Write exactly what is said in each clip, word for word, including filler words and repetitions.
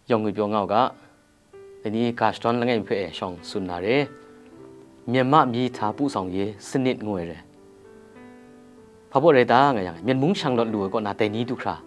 Yawng ngwi pyaw nga u ga, dai ni ga shadawn langai mi hpe e shawng tsun na re. Myen ma mi hta pu sawng ye sanit ngu ai re. Hpa baw rai ta nga yang, Myen mung shang lawt lu ai kaw na dai ni du hkra,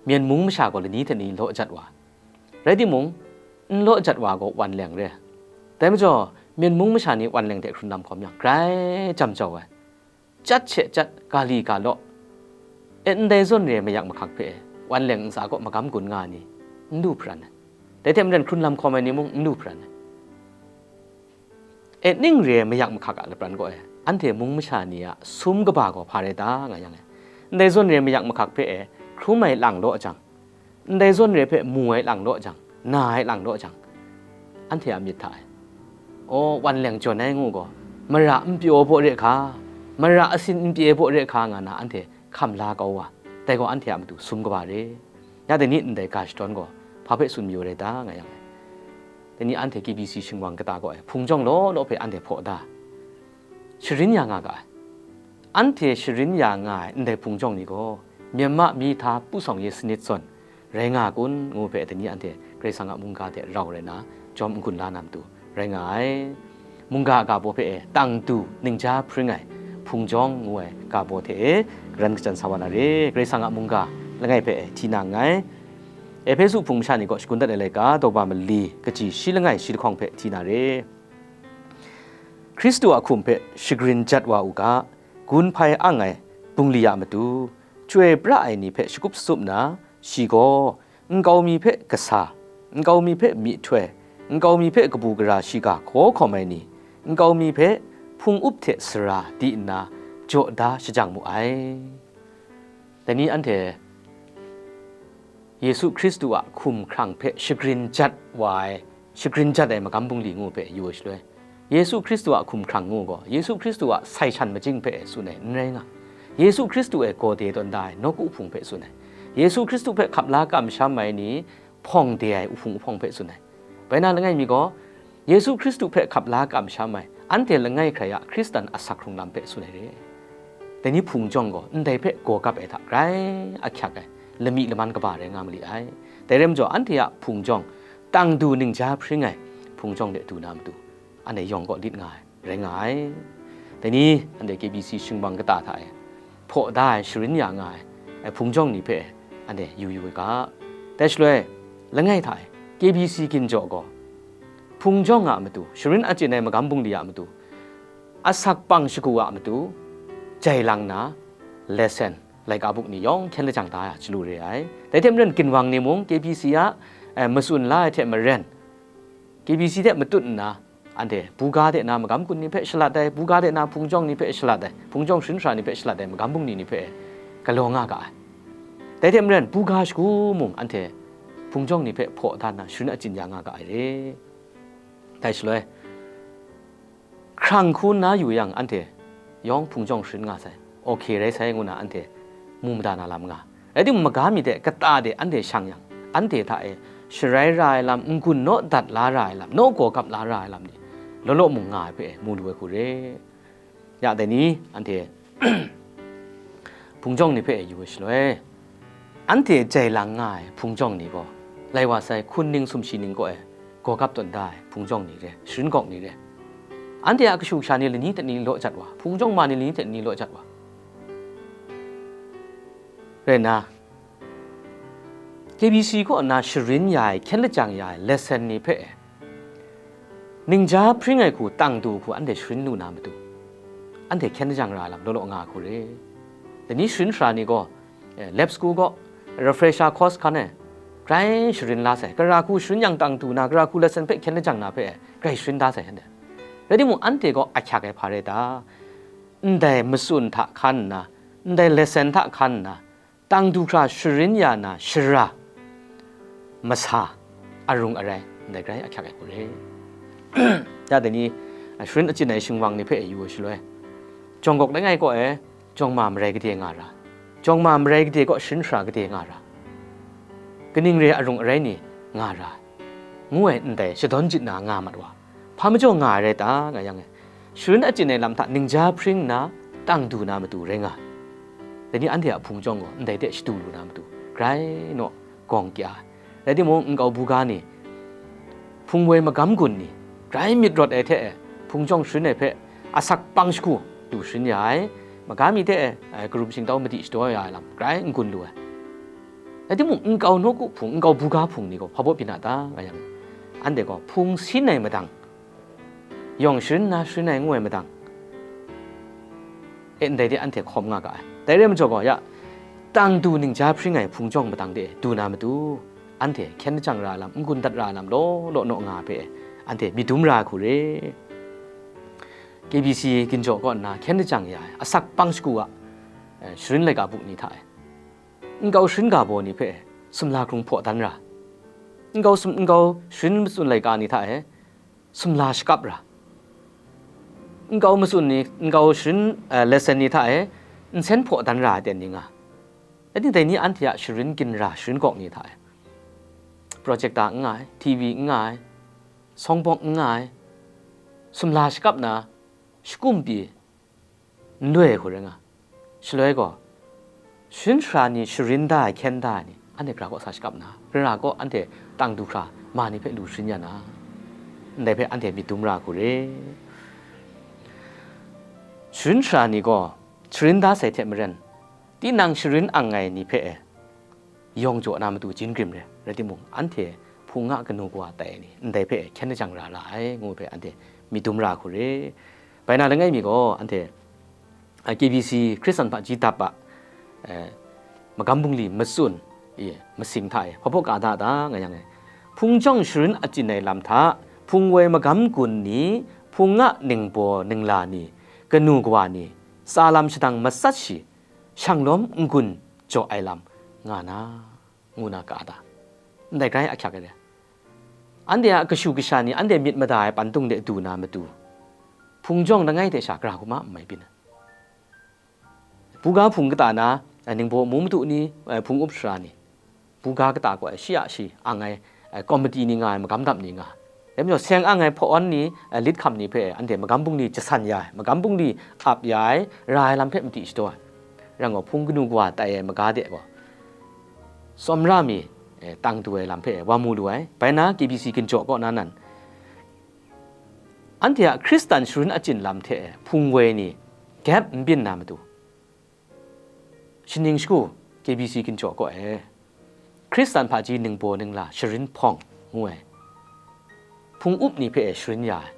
Myen mung masha gaw lani hte ni law jat wa. Rai timung, n law jat wa gaw wan leng re. Dai majaw, Myen mung masha ni wan leng hte hkrun lam hkawm yang, grai jam jau ai. Chyat she chyat, ga li ga law, e ndai zawn re ai mayak mahkak hpe, wan leng ntsa kaw magam gun nga ai ni, n lu hparan ai. Dai hte maren hkrun lam hkawm ai ni mung n lu hparan ai. E ning re ai mayak mahkak a lapran kaw e, anhte mung masha ni a sum kaba gaw hpa rai ta nga yang e, ndai zawn re ai mayak mahkak hpe e hkrum ai lang law jang, ndai zawn re hpe mu ai lang law jang, na ai lang law jang, anhte a myit hta e, aw, wan leng jawn ai ngu gaw, mara n pyaw baw re hka, mara asin n pye baw re hka nga na anhte hkam la kau wa, dai gaw anhte a matu sum kaba re. Ya dai ni ndai ga shadawn gaw hpa hpe tsun mayu rai ta nga yang e, dai ni anhte K B C shingwang kata gaw e hpung jawng law law hpe anhte hpaw da, sharin ya nga ga ai. Anhte sharin ya nga ai ndai hpung jawng ni gaw, Myen ma mi hta pu sawng ye sanit zawn rai nga kun ngu hpe, dai ni anhte Karai Kasang a mungga hte rau rai na, jawm n-gun la na matu rai nga ai. Mungga a ga baw hpe e, tang du ningja hpring ai hpung jawng ngu ai ga baw hte e, karan kachyan sa wa na re. Karai Kasang a mungga langai hpe e, hti na nngai. Ehpesu hpung masha ni kaw shakun dat ai laika, daw ba mali, kaji shi langai shi lahkawng hpe hti na re. Hkristu a hkum hpe shagrin jat wa u ga, gun hpai ang ai bungli a matu, chyoi pra ai ni hpe shakup tsup nna, shi gaw, nkau mi hpe kasa, nkau mi hpe myihtoi, nkau mi hpe kabu gara shiga hkaw hkawm ai ni, nkau mi hpe hpung up hte sara di nna jaw da shajang mu ai. Dai ni anhte Yesu Hkristu a hkumhkrang hpe shagrin jat wa ai, shagrin jat ai magam bungli ngu hpe yu ai shaloi, Yesu Hkristu a hkumhkrang ngu gaw, Yesu Hkristu a sai shan majing hpe tsun ai n rai nga, Yesu Hkristu e gaw de tawn da ai nawku hpung hpe tsun ai, Yesu Hkristu hpe hkap la kamsham ai ni hpawng de ai uhpung uhpawng hpe tsun ai. Bai na langai mi gaw, Yesu Hkristu hpe hkap la kamsham ai, anhte langai hkrai a Hkristan asak hkrung lam hpe tsun ai re. Dai ni hpung jawng gaw ndai hpe gaw gap ai hta grai ahkyak ai, lami laman kaba rai nga ma li ai. Dai rai majaw, anhte a hpung jawng, tang du ningja hpring ai hpung jawng de du na matu, anhte yawng kaw lit nga ai, rai nga ai. Dai ni, anhte K B C shingwang kata hta e hpaw da ai, sharin ya nga ai, ai hpung jawng ni hpe anhte yu yu ai ga. Dai shaloi, langai hta e K B C ginjaw gaw, hpung jawng a matu, sharin achyin ai magam bungli a matu, asak pang shagu a matu, jai lang na, lesson, laika buk ni yawng hkyen lajang da ya chyalu re ai. Dai hte maren ginwang ni mung K B C a, eh, matsun la ai hte maren, K B C hte matut nna, anhte buga de na magam gun ni hpe shalat ai, buga de na hpung jawng ni hpe shalat ai, hpung jawng sharin sara ni hpe shalat ai, magam bungli ni hpe galaw nga ga ai. Dai hte maren, buga shagu mung anhte hpung jawng ni hpe hpaw da nna sharin achyin ya nga ga ai re. Dai shaloi, hkrang hku nna yu yang, anhte yawng hpung jawng sharin nga sai, ok rai sai, ngu na anhte mu mada na lam nga. Rai timung, maga mi de kata de anhte shang yang, anhte hta e sharai ra ai lam, n-gun naw dat la ra ai lam, naw gaw gap la ra ai lam ni law law mung nga ai hpe mu lu ai hku re. Ya dai ni, anhte hpung jawng ni hpe yu ai shaloi, anhte jai lang nga ai hpung jawng ni gaw, lai wa sai, hkun ning sumshi ning kaw e gaw gap tawn da ai hpung jawng ni re, sharin gawk ni re. Anhte a kashu kasha ni lani hte ni law jat wa, hpung jawng ma ni lani hte ni law jat wa. Rai nna, K B C kaw na sharin ya ai, hkyen lajang ya ai lesson ni hpe, ningja hpring ai hku, tang du hku, anhte sharin lu na matu, anhte hkyen lajang ra ai lam law law nga ai hku re. Dai ni sharin sara ni gaw, eh, lab school gaw, refresher course hkan e grai sharin la sai, gara hku sharin yang tang du na, gara hku lesson hpe hkyen lajang na hpe grai sharin da sai, anhte. Rai timung, anhte gaw ahkyak ai hpa rai ta? Ndai matsun hta hkan nna, ndai lesson hta hkan nna, tang du hkra sharin ya na shara, masa, arung arai, ndai grai ahkyak ai hku re. Ya dai ni, sharin achyin ai shingwang ni hpe yu ai shaloi, jawng gawk langai kaw e, jawng ma marai gade nga ra, jawng ma marai gade kaw sharin sara gade nga ra, kaning re arung arai ni nga ra, ngu ai ndai shadawn jit na nga mat wa, hpa majaw nga ai rai ta, nga yang e, sharin achyin ai lam hta ningja hpring nna tang du na matu rai nga ai. Dai ni anhte a hpung jawng gaw ndai hte shadu lu na matu, grai naw gawng kya ai. Rai timung, nkau buga ni, hpung woi magam gun ni, grai myit rawt ai hte e, hpung jawng sharin ai hpe asak pang shagu du sharin ya ai, maga mi hte e, e, karum shingtau madi shadaw ya ai lam grai n gun lu ai. Rai timung, nkau nawku hpung, nkau buga hpung ni gaw hpa baw byin a ta, nga yang, anhte gaw hpung sin ai madang, yawng sharin na sharin ai ngu ai madang, e, ndai de anhte hkawm nga ga ai. Dai rai majaw gaw, ya, tang du ningja hpring ai hpung jawng madang de du na matu, anhte hkyen lajang ra ai lam, n-gun dat ra ai lam law law naw nga ai hpe, anhte myit dum ra ai hku re. K B C ginjaw kaw nna hkyen lajang ya ai, asak pang shagu a, e, sharin laika buk ni hta e, nkau sharin ga baw ni hpe sumla hkrung hpaw dan ra, nkau sum, nkau sharin matsun laika ni hta e, sumla shakap ra, nkau matsun ni, nkau sharin, eh, lesson ni hta e nsen hpaw dan ra ai ten ni nga. Rai timung, dai ni anhte a sharin ginra, sharin gawk ni hta e, projector n nga ai, T V n nga ai, sawng bawng n nga ai, sumla shakap na, shakum pyi, n loi ai hku rai nga. Shaloi gaw, sharin sara ni, sharin da ai, hkyen da ai ni, anhte gara kaw sa shakap nna, gara kaw anhte tang du hkra, ma ni hpe lu sharin ya na, ndai hpe anhte myit dum ra hku re. Sharin sara ni gaw, sharin da sai hte maren, tinang sharin ang ai ni hpe e, yawng jaw na matu jin grim re, rai timung, anhte hpung a kanu kawa tai ai ni, ndai hpe hkyen lajang ra la ai, ngu hpe anhte myit dum ra hku re. Bai na langai mi gaw, anhte, a, K B C Hkristan hpaji dap a, e, magam bungli matsun, e, masing hta e, hpa baw ka da ta, nga yang e, hpung jawng sharin achyin ai lam hta, hpung woi magam gun ni, hpung a ningbaw ningla ni, kanu kawa ni, tsa lam shadang matsat shi, shanglawm n-gun jaw ai lam nga na, ngu na ka ta, ndai grai ahkyak ai re. Anhte a kashu kasha ni anhte myit mada ai pantung de du na matu, hpung jawng langai hte sha gara hku ma n mai byin ai. Buga hpung kata na, eh, ningbaw amu madu ni, eh, hpung up sara ni, buga kata gaw shi a shi ang ai, eh, komiti ni nga ai, magam dap ni nga ai. Dai majaw, seng ang ai hpawn ni, eh, lit hkam ni hpe anhte magam bungli jasan ya ai, magam bungli ap ya ai, ra ai lam hpe madi shadaw ai. Rai nna, hpung kanu kawa tai ai maga de gaw, tsawmra mi, eh, tang du ai lam hpe wa mu lu ai. Bai na, K B C ginjaw kaw na nan, anhte a Hkristan sharin achyin lam hte hpung woi ni gyap n byin na matu, shaning shagu K B C ginjaw kaw e, Hkristan hpaji ningbaw ningla sharin hpawng ngu ai, hpung up ni hpe sharin ya ai,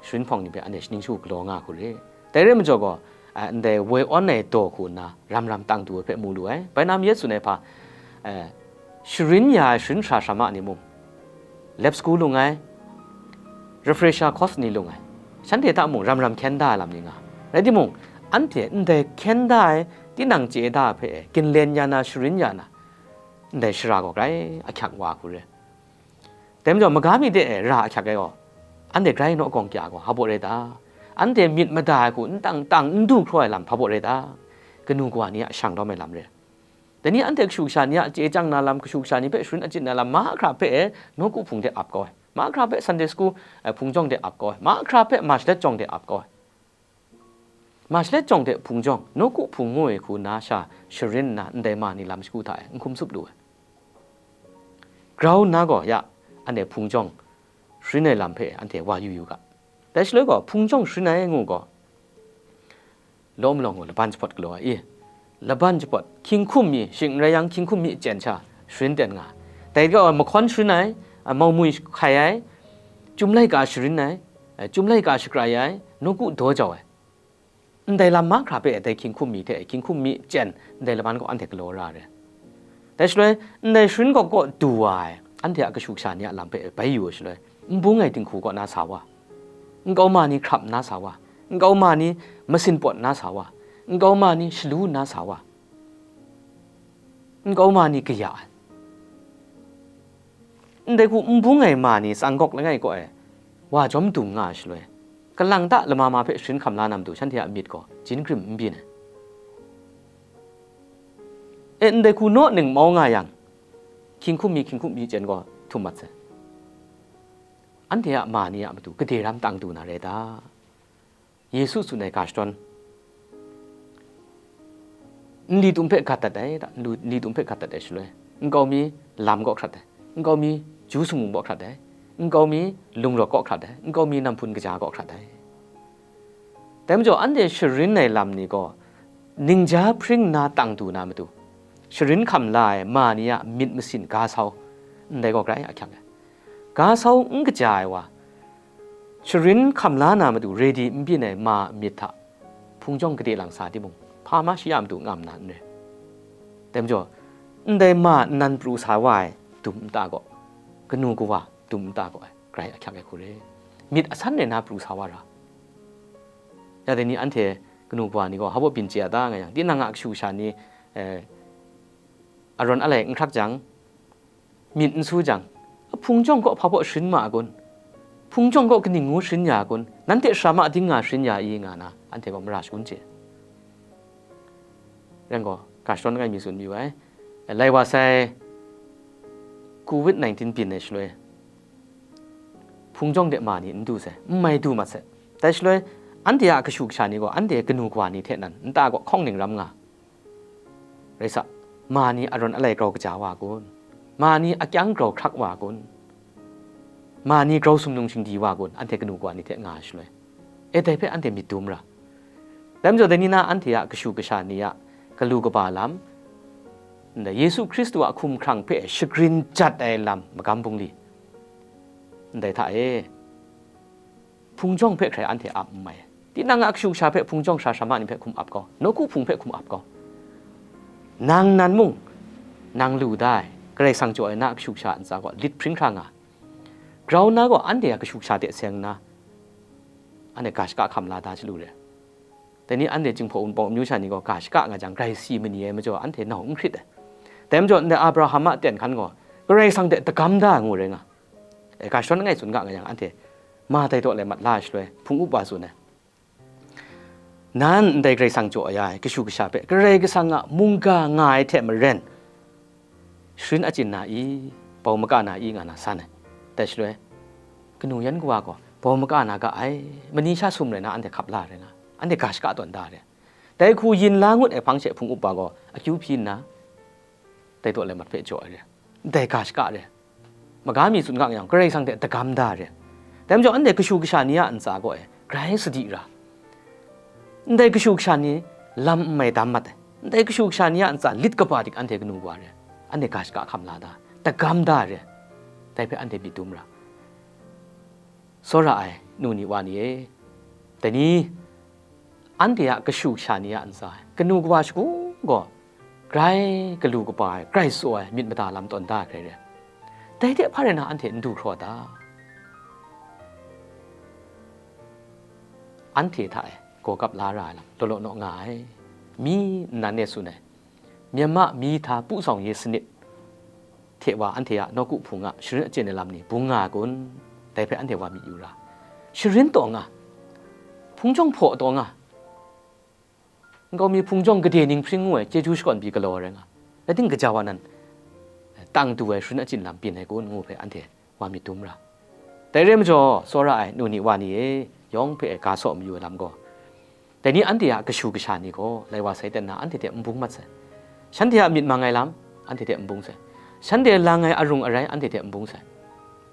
sharin hpawng ni hpe anhte shaning shagu galaw nga hku re. Dai rai majaw gaw, a, ndai woi awn ai daw hku nna ram ram tang du ai hpe mu lu ai. Bai na, myit tsun ai hpa, e, sharin ya ai sharin sara sara ma ni mung, lab school lung ai, refresher course ni lung ai, shanhte hta mung ram ram hkyen da ai lam ni nga. Rai timung, anhte ndai hkyen da ai, tinang chye da ai hpe ginlen ya na, sharin ya na, ndai shara gaw grai ahkyak wa hku re. Dai majaw, maga mi de e ra ahkyak ai gaw, anhte grai naw gawng kya gaw, hpa baw rai ta? Anhte myit mada ai hku n tang tang n du hkraw ai lam hpa baw rai ta? Kanu kawa ni a shang lawm ai lam re. Dai ni anhte kashu kasha ni a chye chyang na lam, kashu kasha ni hpe sharin achyin na lam, mahkra hpe e nawku hpung de ap kau ai, mahkra hpe Sunday school, eh, hpung jawng de ap kau ai, mahkra hpe March let jawng de ap kau ai. March let jawng de hpung jawng, nawku hpung ngu ai hku nna sha sharin nna, ndai ma ni lam shagu hta e n hkum tsup lu ai. Grau nna gaw, ya, anhte hpung jawng sharin ai lam hpe anhte wa yu yu ga. Dai shaloi gaw, hpung jawng sharin ai ngu gaw, law malawng gaw laban jahpawt galaw ai i? Laban jahpawt, hkying hkum mi, shing n rai yang, hkying hkum mi chyen sha sharin ten nga ai. Dai gaw, mahkawn sharin ai, a, maumwi hkai ai, chyum laika sharin ai, a, chyum laika shakrai ai, nawku daw jau ai. Ndai lam mahkra hpe dai hkying hkum mi hte hkying hkum mi chyen, ndai laban gaw anhte galaw ra ai. Dai shaloi, ndai sharin gawk kaw du wa ai, anhte a kashu kasha ni a lam hpe bai yu ai shaloi, n bung ai dinghku kaw na sa wa, nkau ma ni hkrap nna sa wa, nkau ma ni masin pawt nna sa wa, nkau ma ni shalu nna sa wa, nkau ma ni kaya ai. Ndai hku n bung ai ma ni tsang gawk langai kaw e wa jawm dum nga ai shaloi, kalang ta lama ma hpe sharin hkam la na matu shanhte a myit gaw jin grim n byin ai. E, ndai hku naw ning mau nga yang, hkying hkum mi, hkying hkum mi chyen gaw htum mat sai. Anhte a ma ni a matu gade ram tang du na rai ta? Yesu tsun ai ga shadawn, nli tum hpe gat dat ai, nlu-, nli tum hpe gat dat ai shaloi, nkau mi lam kaw hkrat ai, Nkau mi ju sumung kaw hkrat ai, nkau mi lungrawk kaw hkrat ai, nkau mi namhpun kaja kaw hkrat ai. Dai majaw, anhte sharin ai lam ni gaw, ningja hpring nna tang du na matu, sharin hkam la ai ma ni a myit masin ga sau, ndai gaw grai ahkyak ai. Ga sau n kaja ai wa, sharin hkam la na matu ready n byin ai ma a myit hta hpung jawng gade lang sa timung, hpa ma shi a matu ngam na n re. Dai majaw, ndai ma nnan pru sa wa ai dum nta gaw, kanu kawa dum nta gaw ai, grai ahkyak ai hku re. Myit asan rai na pru sa wa ra. Ya dai ni anhte kanu kawa ni gaw, hpa baw byin chye a ta nga yang, tinang a kashu kasha ni, eh, arawn alai n hkrak jang, myit n su jang, hpung jawng kaw hpa baw sharin ma a kun? Hpung jawng kaw kaning ngu sharin ya a kun? Nanhte sara ma ding nga sharin ya i? Nga na, anhte gaw mara shagun chye. Ren gaw, ga shadawn langai mi tsun mayu ai. Lai wa sai, covid nineteen byin ai shaloi, hpung jawng de ma ni n du sai, n mai du mat sai. Dai shaloi, anhte a kashu kasha ni gaw, anhte kanu kawa ni hte nan nta gaw hkawng ning ram nga. Rai sa, ma ni arawn alai grau kaja wa kun? Ma ni akyang grau hkrak wa kun? Ma ni grau sumnung shingdi wa kun? Anhte kanu kawa ni hte nga ai shaloi, e, dai hpe anhte myit dum ra. Dai majaw, dai ni na anhte a kashu kasha ni a galu kaba lam, ndai Yesu Hkristu a hkumhkrang hpe shagrin jat ai lam magam bungli, ndai hta e, hpung jawng hpe hkrai anhte ap n mai. Tinang a kashu kasha hpe hpung jawng sara sara ma ni hpe hkum ap kau, nawku hpung hpe hkum ap kau. Nang nan mung, nang lu da ai, Karai Kasang jaw ai na a kashu kasha ntsa gaw lit hpring hkra nga. Grau nna gaw anhte a kashu kasha hte seng nna, anhte ga shaka hkam la da chyalu re. Dai ni anhte Jinghpaw Wunpawng amyu sha ni gaw ga shaka nga jang, grai si mani ai majaw, anhte nau n hkrit ai. Dai majaw, ndai Abraham a ten hkan gaw Karai Kasang hte dagam da ai ngu rai nga. E, ga shadawn langai tsun ga nga yang, anhte ma dai taw lai mat la ai shaloi, hpung up wa tsun ai. Nan ndai Karai Kasang jaw ya ai kashu kasha hpe Karai Kasang a mungga nga ai hte maren, sharin achyin na i, bau maka na i, nga na san ai. Dai shaloi, kanu yan kawa gaw, bau maka na ga ai, mani sha sum rai na, anhte hkap la rai nga, anhte ga shaka tawn da re. Dai hku yin la ngut ai hpang she hpung up wa gaw akyu hpyi nna, dai taw lai mat hpe jaw ai re, ndai ga shaka re, maga mi tsun ga yang, Karai Kasang hte dagam da re. Dai majaw, anhte kashu kasha ni a ntsa gaw e, grai sadi ra. Ndai kashu kasha ni lam n mai dam mat ai. Ndai kashu kasha ni a ntsa lit kaba dik anhte kanu wa re, anhte ga shaka hkam la da, dagam da re. Dai hpe anhte myit dum ra. Tsawra ai nu ni wa ni e, dai ni, anhte a kashu kasha ni a ntsa e, kanu kawa shagu gaw, grai galu kaba ai, grai tsaw ai myit mada lam tawn da ai hkrai re. Dai hte hpa rai na anhte n du hkraw ta? Anhte hta e gaw kap la ra ai lam law law naw nga ai. Mi nnan e tsun ai, Myanmar Mihta Pu Sawng Ye sanit hte wa anhte a nawku hpung a sharin achyin ai lam ni bung nga ai kun? Dai hpe anhte wa myit yu ra. Sharin taw nga, hpung jawng hpaw taw nga, nkau mi hpung jawng gade ning hpring ngu ai chyeju shakawn pyi galaw ai rai nga, ating kaja wa nan tang du ai sharin achyin lam byin ai kun? Ngu hpe anhte wa myit dum ra. Dai re majaw, tsawra ai nu ni wa ni e, yawng hpe ga saw mayu ai lam gaw, dai ni anhte a kashu kasha ni gaw, lai wa sai ten na anhte hte n bung mat sai. Shanhte a myit mang ai lam, anhte hte n bung sai. Shanhte lang ai arung arai, anhte hte n bung sai.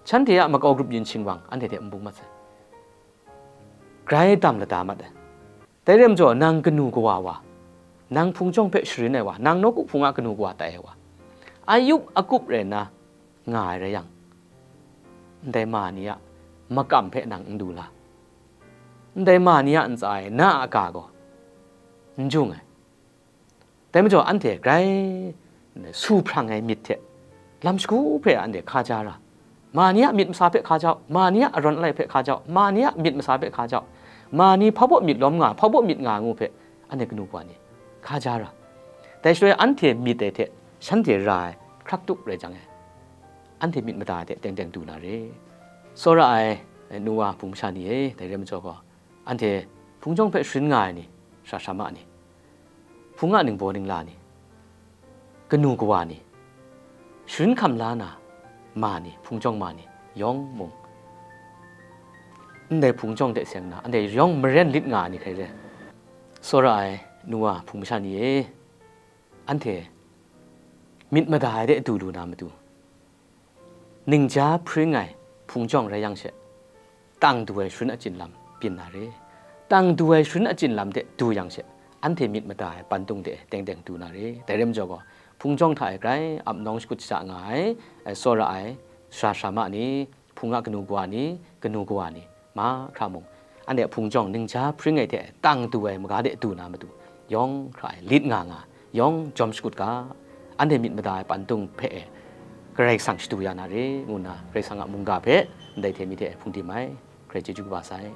Shanhte a makau grup yin shingwang, anhte hte n bung mat sai. Grai dam lada mat ai. Dai re majaw, nang kanu kawa wa, nang hpung jawng hpe sharin ai wa, nang nawku hpung a kanu kawa tai ai wa, ayup akup rai nna nga ai rai yang, ndai ma ni a makam hpe nang n du la, ndai ma ni a ntsa e na a ga gaw n jung ai. Dai majaw, anhte grai su hprang ai myit hte lam shagu hpe anhte hkaja ra, ma ni a myit masa hpe hkaja u, ma ni a arawn alai hpe hkaja u, ma ni a myit masa hpe hkaja u, ma ni hpa baw myit lawm nga, hpa baw myit nga ngu hpe anhte kanu kawa ni hkaja ra. Dai shaloi anhte myit ai hte shanhte ra ai hkrak tup rai jang e, anhte myit mada ai hte teng teng du na re. Tsawra ai nu wa hpung masha ni e, dai re majaw gaw, anhte hpung jawng hpe sharin nga ai ni, sara sara ma ni, hpung a ningbaw ningla ni, kanu kawa ni, sharin hkam la na ma ni, hpung jawng ma ni yawng mung, ndai hpung jawng hte seng na, ndai yawng maren lit nga ai ni hkrai re. Tsawra ai nu wa hpung masha ni e, anhte myit mada ai de du lu na matu, Ningja hpring ai hpung jawng rai yang she, tang du ai sharun achyin lam byin na re. Tang du ai sharun achyin lam de du yang she, anhte myit mada ai pantung de teng teng du na re. Dai rai majaw gaw, hpung jawng hta e grai ap nawng shakut shaja nga ai, eh, tsawra ai, sara sara ma ni, hpung a kanu kawa ni, kanu kawa ni, mahkra mung, anhte hpung jawng ningja hpring ai hte tang du ai maga de du na matu, yawng hkra e lit nga nga, yawng jawm shakut ga, anhte myit mada ai pantung hpe e Karai Kasang shadu ya na re, ngu nna Karai Kasang a mungga hpe ndai hte mi hte hpung dim ai. Karai chyeju kaba sai.